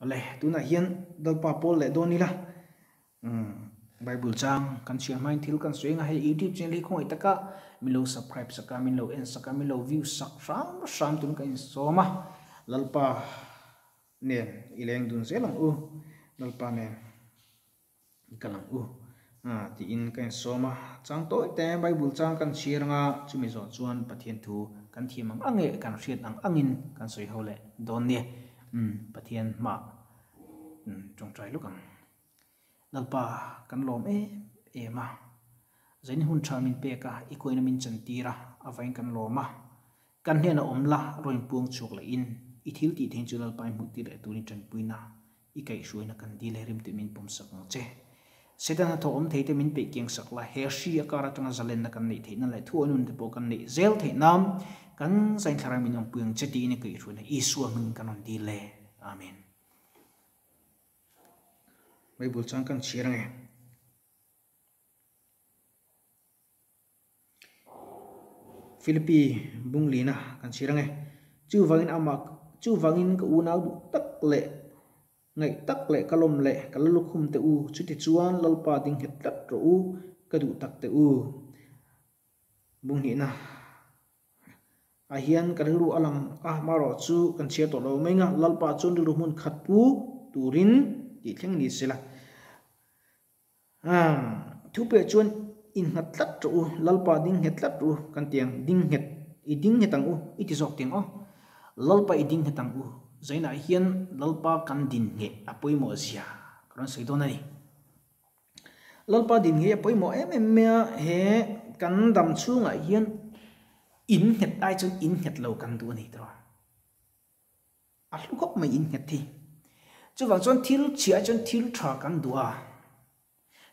Awle, tunah hian Lalpa pawl leh dawn ila, Bible chang kan chhiar hmain thil kan sawi anga hei YouTube channel hi khawngaih taka min lo subscribe sak a, min lo en sak a, min lo view sak hram hram tun ka insawm a, Lalpa nen i leng dun zel ang u, Lalpa nen. I kal ang u tiin ka insawm a, chang tawi te Bible chang kan chhiar anga chumi zawh chuan Pathian thu kan thiam ang ang leh kan hriat ang angin kan sawi ho leh dawn nia. Umm Pathian hmah tawngtai luk ang. Lalpa kan lawm em em a, zaini hun tha min pek a, i kuaina min chantir a, avain kan lawm a, kan hnenah awm la rawn puang chhuak leh in i thil tih theih chu Lalpa i hmuh tir leh turin tanpuina I kaihhruaina kan dil he rimtui min pawm sak ang che. Setan hnathawh awm thei te min peih kiang sak la, he hri a kar atanga zalenna kan neih theihna leh thu anun te pawh kan neih zel theih nan kan zainthlarai min awmpui ang che tiin i kaihhruaina Isua hming kan rawn dil e. Amen. Bible chuan kan chhiar ange. Philippi bunglina kan chhir ange. Chuvangin amah chuvangin ka unau duh tak leh ngaih tak leh ka lawm leh ka la lukhum teh u, chuti chuan Lalpa ding nghet tlat rawh u, ka duh tak teh u. Bunghnihna ah hian ka rilru a lang a, marawh chu kan chhiar tawh lo mai nga, Lalpa chuan rilru hmun khat pu turin tih thleng ni sela. Thu peh chuan innghat tlat rawh u, Lalpa ding nghet tlat rawh u kan ti ang, ding nghet, i ding nghet ang u i ti zawk tiang aw. Lalpa i ding nghet ang u, zainah hian Lalpa kan din ngheh a pawimawh zia ka rawn sawi dawn a ni. Lalpa din ngheh a pawimawh em em mai a, he kan dam chhungah hian in nghet ai chuan in nghet lo kan duh a ni tawh. A hlu khawp mai in nghet hi. Chuvang chuan thil chhiah chuan thil tha kan duh a.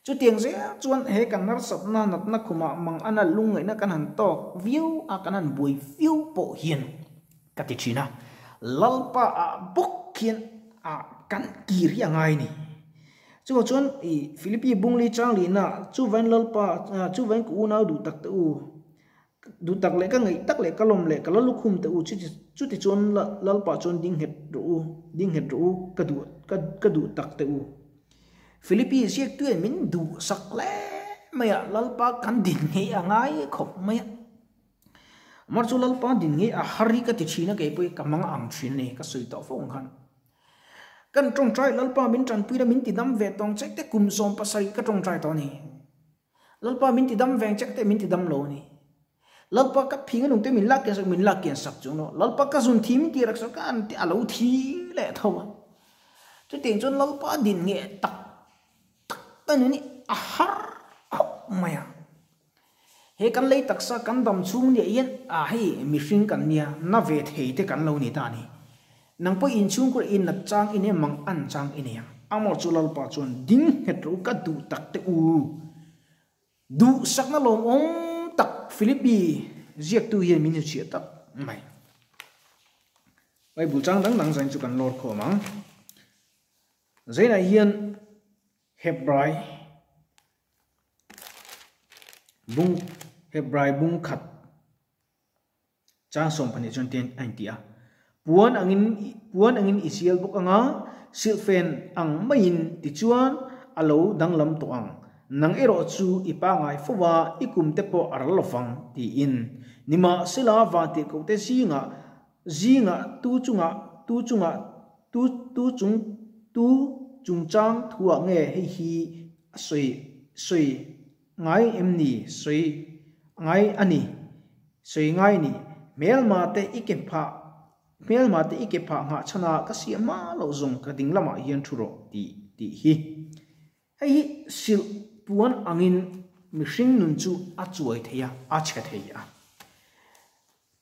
Chutiang zel chuan he kan harsatna natna khumah mang ana lungngaihna kan han tawk viau a, kan han buai viau pawh hian ka ti thin a. Lalpa ah bawk hian ah kan kir hi a ngai ni. Chuvang chuan i Philippi Bungli Changlina chuvain Lalpa chuvain ka unau duh tak te u. Duh tak leh ka ngaih tak leh ka lawm leh ka la lukhum teh u, chuti chuan Lalpa chuan ding nghet rawh u, ding nghet rawh u, ka duh, ka, ka duh tak teh u. Philippi ziaktuian min duh sak hle mai a, Lalpa kan din ngei a ngai khawp mai a. Mar chu Lalpa din ngei a har hi ka ti thin a, kei pawh hi ka mang ang thin a ni, ka sawi tawh fo ang khan. Kan tawngtai Lalpa min tanpui la min tidam ve tawng che te kum 70 ka tawngtai tawh a ni. Lalpa min ti dam veng chek te min ti dam lo a ni. Lalpa ka phing a nung te min lak kian sak min lak kian sak chung lo. Lalpa ka zun thi min ti rak sak ka an ti a lo thi leh tho a. Chutiang chuan Lalpa din nge tak tak ta nun hi a har khawp mai a. He kan lei taksa kan dam chhung nia hian a hei mihring kan nia na ve thei te kan lo ni ta a ni. Nang pawh inchhungkhur i nat chang i nei mang an chang i nei ang. Amor chu Lalpa chuan ding nghet rawh u ka duh tak te u. Duhsakna lawmawm tak Philippi ziaktu hian min hnuchhiah tak mai. Bible chang dang dang zain chu kan lawr khawm ang. Zainah hian Hebrai bung Hebrai bung khat Chang 12 chuan tian a inti a, Puan angin puan angin i sial bawk anga, silhfen ang maiin tichuan a lo danglam tawh ang. Nang erawh chu i pangai fo a, i kum te pawh a ral lovang, tiin. Nimahsela vantirhkohte zingah zingah tu chungah tu chungah tu tu chung tu chungchang thuah nge hei hi a sawi sawi Ngai em ni? Sawi ngai a ni. Sawi ngai ni. Hmelma te i ke phah Hmelma te i ke phah nghah chhan a ka siam hma loh zawng ka ding lamah hian thu rawh tih tih hi. Hei hi silh puan angin mihring nun chu a chuai thei a, a chhe thei a.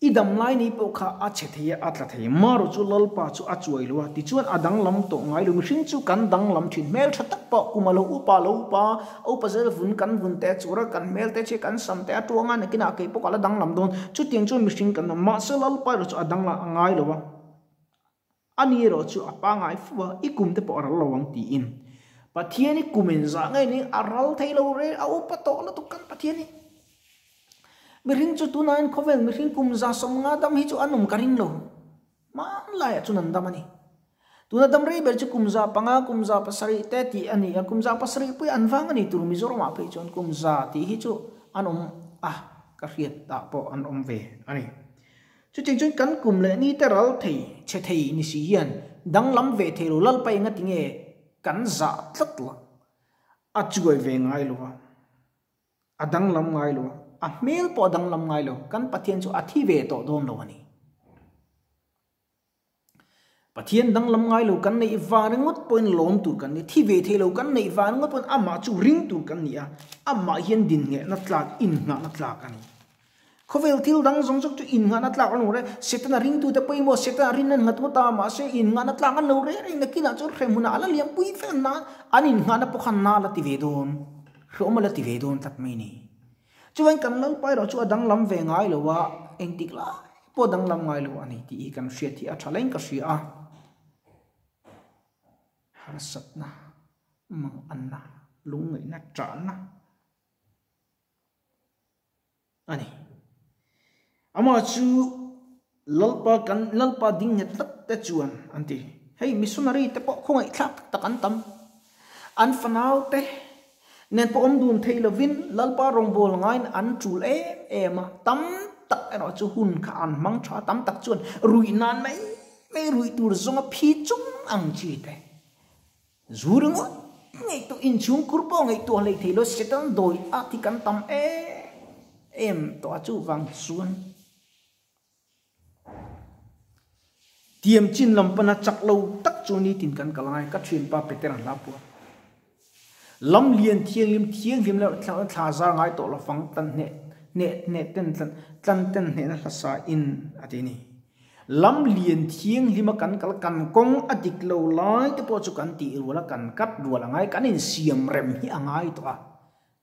I dam lai ni pawh kha a chhe thei a, a tla thei. Maru chu Lalpa chu a chuai lo a, tichuan a danglam tawh ngai lo. Mihring chu kan danglam thin. Hmel tha tak pawh kum a lo upa lo upa, a upa zel vun kan vun te a chur a, kan hmel te che kan sam te a tuang a, nakinah kei pawh ka la danglam dawn. Chutiang chuan mihring kan awm. Mahse Lalpa erawh chu a danglam a ngai lo a. Ani erawh chu a pangai fo a, i kum te pawh a ral lo ang tiin. Pathian i kum in zah ngei ning a ral thei lo reng, a upa tawh lutuk kan Pathian hi. Mihring chu tunah hian khawvel mihring kum 150 dam hi chu an awm ka ring lo. Hmanlaiah chuan an dam a ni. Tuna dam rei ber chu kum 500, kum 700 te tih a ni a, kum 700 pui an vang a ni tur Mizoramah phei chuan kum za tih hi chu an awm a, ka hriat ah pawh an awm ve a ni. Chutiang chuan kan kum leh ni te ral thei, chhe thei ni si hian danglam ve thei lo Lalpa enga tinge kan zah tlat la, a chuai ve ngai lo a. A danglam ngai lo a, a hmel pawh a danglam ngai lo, kan Pathian chu a thi ve tawh dawn lo a ni. Pathian danglam ngai lo kan neih vang ringawt pawhin lawm tur kan ni, thi ve thei lo kan neih vang ringawt pawhin amah chu ring tur kan ni a, amah hian dinngehna tlak, innghahna tlak a ni. Khawvel thil dang zawng zawng chu innghahna tlak an lo reng. Setana ringtute pawimawh Setana rin an nghat ngawt a, mahse innghahna tlak an lo reng reng nakinah chuan hremhmunah a la liam pui fel nan an innghahna pawh khan na la ti ve dawn, hrehawm a la ti ve dawn tlat mai ni. Chuvain kan Lalpa erawh chu a danglam ve ngai lo a, engtik lai pawh a danglam ngai lo a ni tih hi kan hriat hi a tha leng ka hria a. Harsatna, manganna, lungngaihna, ṭahna. a ni. Amah chu Lalpa kan Lalpa ding nghet tlat te chuan an ti. Hei missionary te pawh khawngaihthlak tak tak an tam. An fanau te nen pawh awm dun thei lovin Lalpa rawngbâwl ngaiin an ṭul em em a. Tam tak erawh chu hun kha an hmang ṭha tam tak chuan ruih nan mai mai ruih tur zawnga phi chung ang chi te. Zu ringawt ngaihtuah inchhung kur pawh ngaihtuah hlei thei lo Satan dawi at hi kan tam em em tawh a chuvang chuan tiam chin lam pana chak lo tak chu nitin kan kal angai ka thianpa Peter an hla puah lam lian thianghlim thianghlim leh thla zar ngai tawh lo fang tlan hneh hneh hneh ten tlan tlan ten hnehna hlasa in a ti a ni. Lam lian thianghlima kan kal, kan kawng a dik lo lai te pawh chu kan tih rual a, kan kat rual a ngai, kan insiam rem hi a ngai tawh a.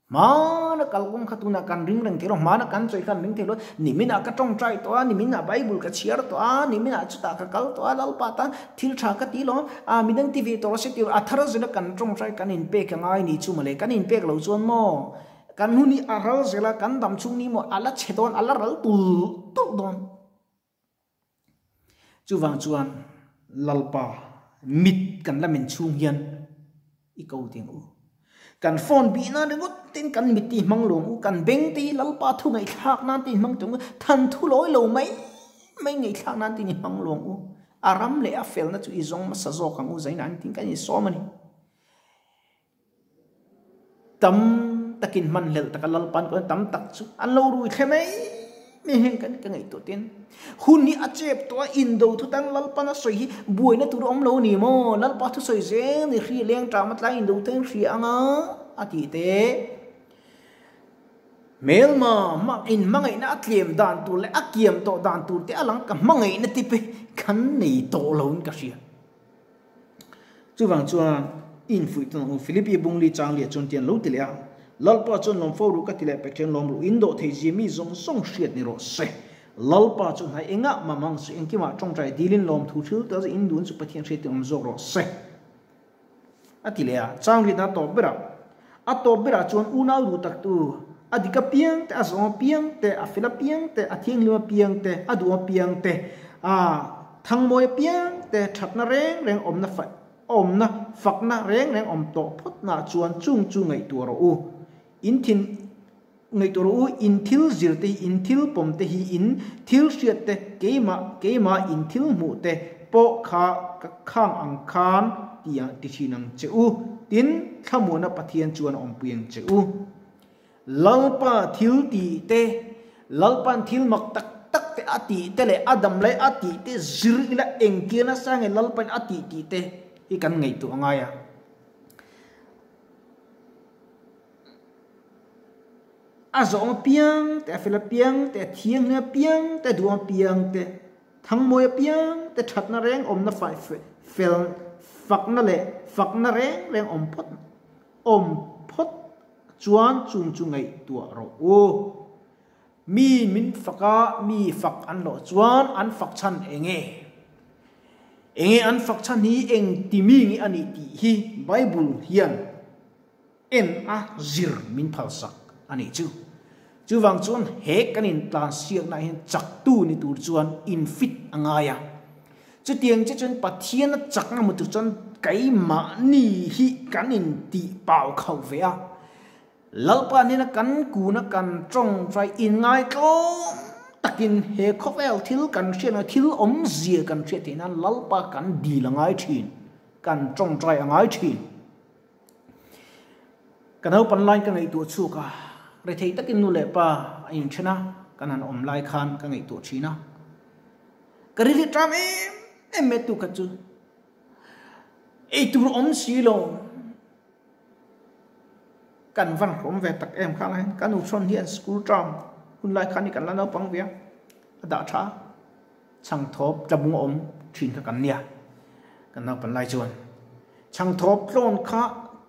Hmana kal kawng kha tunah kan ring reng thei lo, hmana kan chawi khan ring thei lo, niminah ka tawngtai tawh a, niminah Bible ka chhiar tawh a, niminah chutah ka kal tawh a, Lalpa tan thil tha ka ti lo, a midang ti ve tawh lo se tih a thar zela kan tawngtai kan inpek a ngai ni chu mawle, kan inpek lo chuan maw kan hun hi a ral zel a, kan dam chhung ni maw a la chhe dawn, a la ral tulh tulh dawn. Chuvang chuan Lalpa mit kan la men chhung hian i ko ding u. Kan phone bih nan ringawt ten kan mit te hi hmang lo ang u, kan beng te hi Lalpa thu ngaihthlak nan te hi hmang tawh ang u, than thu lawi lo mai mai ngaihthlak nan te hi hmang lo ang u. A ram leh a felna chu i zawng hmasa zawk ang u zainah an tin kan insawm a ni. Tam takin hmanhlelh taka Lalpan kawng tam tak chu an lo rui thle mai mai heng kan ka ngaihtuah tin. Hun hi a chep tawh a, indo thu tang Lalpan a sawi hi buaina tur a awm lo ni maw? Lalpa thu sawi zel ni hri leng ṭam a tlai indo teng hria anga a tih te. Hmelma mak in hmangaihna a tlem dan tur leh a kiam tawh dan tur te a lang ka hmangaihna te pawh kan nei tawh lo in ka hria. Chuvang chuan infuih tawn ang u. Philippi bungli chang liah chuan tian lo ti leh a, Lalpa chuan lawm fo ru ka ti leh pek ṭhian lawm ru, in dawh thei zia mi zawng zawng hriat ni rawh se. Lalpa chu hnai engah mah mang suh, engkimah ṭawngṭai dilin lawm thu thil tel chu in duhna chu Pathian hriat tin awm zawk rawh se. A ti leh a, chang riatna a tawp berah, a tawp berah chuan unau duh taktu, a dik apiang te, a zawng apiang te, a fel apiang te, a thianghlim apiang te, a duh apiang te, a thangmawi apiang te, thatna reng reng awmna fah awmna fakna reng reng awm tawh phawtnaah chuan chung chu ngaihtuah rawh u. In thin ngaihtuah rawh u, in thil zir te hi, in thil pawm te hi, in thil hriat te, keimah keimah in thil hmuh te pawh kha ka khang ang khan ti ang ti thin ang che u. Tin, thlamuana Pathian chuan a awmpui ang che u. Lalpa thil tih te, Lalpa'n thil mak tak tak te a tih te leh a dam lai a tih te zir ila engtir nasa nge Lalpa'n a tih tih te hi kan ngaihtuah a ngai a. A zawng apiang te, a fel apiang te, a thianghlim apiang te, a duh apiang te, thangmawi apiang te, thatna reng awmna fai fel fakna leh fakna reng reng awm phawt awm phawt chuan chung chu ngaihtuah rawh u. Mi min fak a, mi fak an loh chuan an fak chhan eng nge? Eng nge an fak chhan hi eng ti mi nge a nih tih hi Bible hian en a zir min phalsak a nih chu. Chuvang chuan he kan intlansiaknaah hian chaktu ni tur chuan in fit a ngai a. Chutiang che chuan Pathian a chakna hmu tur chuan keimahni hi kan intih pau khauh ve a. Lalpa hnena kan kuna kan tawngtai inngaitlawm takin he khawvel thil kan hriat thil awmzia kan hriat theih nan Lalpa kan dil a ngai thin, kan tawngtai a ngai thin. Ka naupan lai ka ngaihtuah chhuak a, rethei takin nu leh pa a inthen a, kan han awm lai khan ka ngaihtuah thin a. Ka rilri ṭam em em mai tu kha chu eitur awm si lo. Kan van hlawm ve tak em kha lai kan u hrawn hian school term hun lai khan hi kan la naupang ve a, a dah tha a, chhangthawp tlabung a awm thin kha kan nia kan naupan lai chuan chhangthawp tlawn kha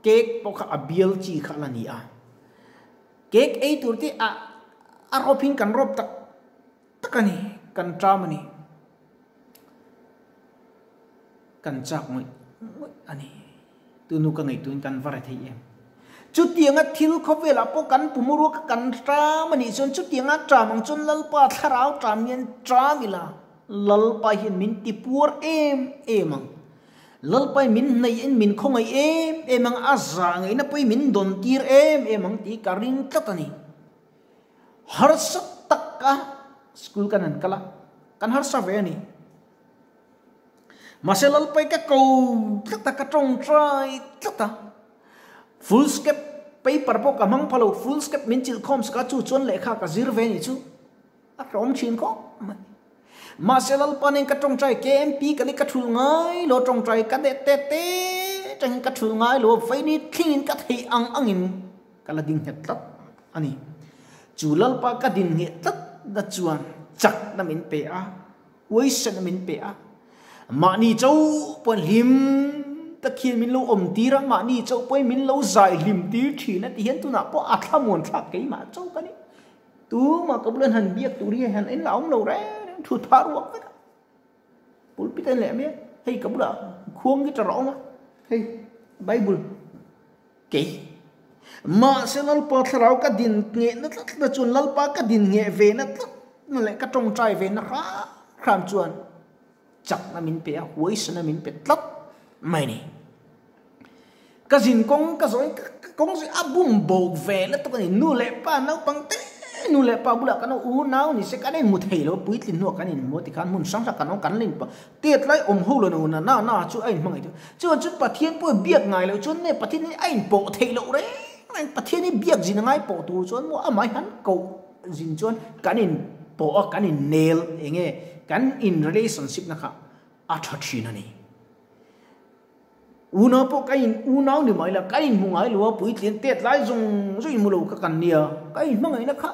cake pawh kha a bial chi kha a la ni a, cake ei tur te a a rawp in kan rawp tak tak a ni kan ṭam a ni. Kan chak ngawih ngawih a ni. Tunu ka ngaihtuin kan va re thei em? Chutianga thil khawvelah pawh kan pum ruak a kan ṭam a nih chuan chutianga ṭam ang chuan Lalpa thlarau ṭam hian ṭam ila Lalpa hian min ti puar em em ang. Lalpa in min hnaih in min khawngaih em em ang, a zah ngaihna pawhin min dawn tir em em ang tih ka ring tlat a ni. Harsa taka school kan han kal a, kan harsa ve a ni. Mahse Lalpai ka ko tlat a, ka tawngtai tlat a. Full step paper pawh ka hmang pha lo, full step min chilh khawm sak a, chu chuan lehkha ka zir ve ni chu a hlawm thin khawp mai. Mahse Lalpa nen ka tawngtai KMP ka ni ka thul ngai lo, tawngtai ka deh te te tangin ka thul ngai lo, vaini thlingin ka theih ang angin ka la ding nghet tlat a ni. Chu Lalpa ka din nghet tlat na chuan chakna min pe a. Uaisen a min pe a, mahni chauh pawhin hlim tak hian min lo awm tir a, mahni chauh pawhin min lo zai hlim tir thin a ti hian tunah pawh a thlamuan thlak keimah chauh ka ni. Tumah ka bulan han biak tur hi han en la awm lo reng reng thu tha ruak vek a. Pulpit a en leh mai a, hei ka bulah khuang guitar a awm a, hei Bible kei. Mahse Lalpa thlarau ka din nghehna tlat na chuan Lalpa ka din ngheh ve na tlat na leh ka tawngtai ve na hram hram chuan chakna min pe a, huaisana min pe tlat mai ni. Ka zin kawng ka zawi kawng zui a bum bawk ve na tuk a ni. Nu leh pa naupang te nu leh pa bulah kan unau ni se kan inhmu thei lo puitlin hnuah kan inhmu a tikhan hmun hrang hrang kan awm kan la inpa Tet lai awm ho lo na na na chu a inhmangaih thei. Chuan chu Pathian pawh biak ngai loh chuan nge Pathian hi a inpawh theih loh reng reng. Pathian hi biak zin a ngai pawh tur chuan maw amah hi han koh zin chuan kan inpawh a, kan innel eng nge kan in relationship na kha a tha thin a ni. Unau pawh ka in unau ni mai la ka inhmu ngai lo a, puitling tet lai zawng zawng inhmu lo kha kan nia, ka inhmangaihna kha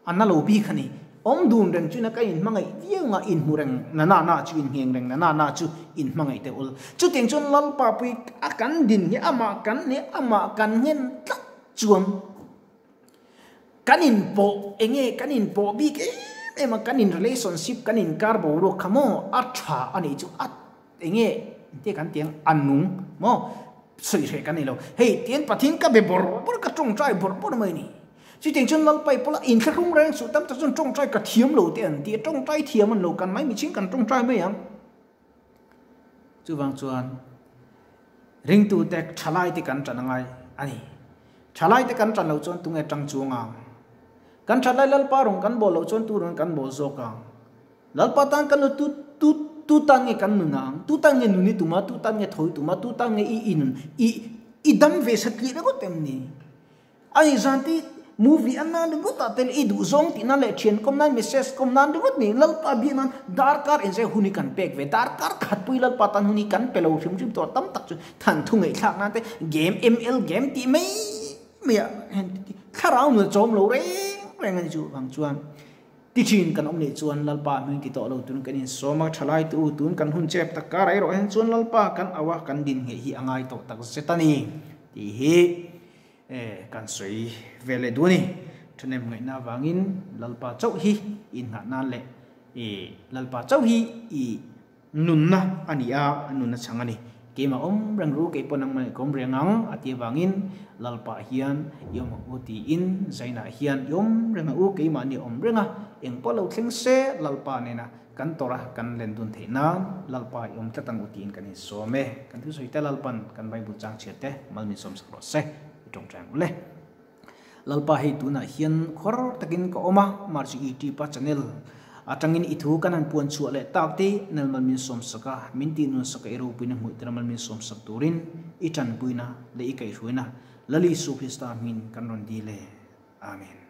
A na lo bik a ni. Awm dun reng chuin a ka inhmangaih viau nga inhmu reng na na na chu inngeng reng na na na chu inhmangaih teh ul. Chutiang chuan Lalpa pui a kan din hi amah kan nih amah kan nghen tlat chuan kan inpawh enge kan inpawh bik em em a kan in relationship kan inkar boruak kha maw a tha a nih chu a enge te kan tiang a nung maw sawi hreh kan nei lo. Hei tian Pathian ka be bawrh bawrh ka tawngtai bawrh bawrh mai a ni. Chutiang chuan Lalpai pawla inthlahrung reng suh tam tak chuan tawngtai ka thiam lo te an ti a, tawngtai thiam an lo kan mai michhing kan tawngtai mai ang. Chuvang chuan ringtute thalaite kan tan angai a ni. Thalaite kan tan lo chuan tunge tang chuang ang? Kan thalai Lalpa rawng kan bawl loh chuan tu rawn kan bawl zawk ang? Lalpa tan kan nu tu tu tu tan nge kan nun ang? Tu tan nge nun i tum a, tu tan nge tho i tum a, tu tan nge i i nun i i dam ve satliah ringawt em ni? A ni zan ti movie an nan ringawt ah tel i duh zawng tih nan leh thian kawm nan message kawm nan ringawt ni Lalpa biak nan darkar inzai hun hi kan pek ve darkar khat pui Lalpa tan hun hi kan pe lo hrim hrim tawh tam tak chu than thu ngaihthlak nan te game ML game tih mai mai ah hen thlarau nun a chawm lo reng reng a ni chu vang chuan ti thin kan awm leh chuan Lalpa hming ti tawh lo tun kan insawm a thalai tu tun kan hun chep tak kar erawh hian chuan Lalpa kan au a kan din ngheh hi a ngai tawh tak zet a ni tih hi E, kan sawi ve leh duh a ni. Thahnem ngaihna avangin Lalpa chauh hi inngah nan leh e, Lalpa chauh hi i nunna a ni a, nunna chhang a ni. Keimah awm reng ru, kei pawh nangmah nih ka awm reng ang a tih avangin Lalpa hian i awm ang u tiin Zainah hian i awm reng ang u, keimah nih awm reng a, eng pawh lo thleng se Lalpa nena kan tawrh a kan len dun theih nan Lalpa i awm tlat ang u tiin kan insawm e. Kan thusawi te Lalpan kan Bible chang chhiar te mal min sawm sak rawh se i tawngtai ang u le. Lalpa hei tunah hian khawr takin ka awm a, March YouTube a channel atangin i thu kan han puan chhuah leh tak te nal mal min sawm sak a, min tih nun sak a i ropuina hmuih tira mal min sawm sak turin i tanpuina leh i kaihhruaina Lal Isu Krista hmingin kan rawn dil e. Amen.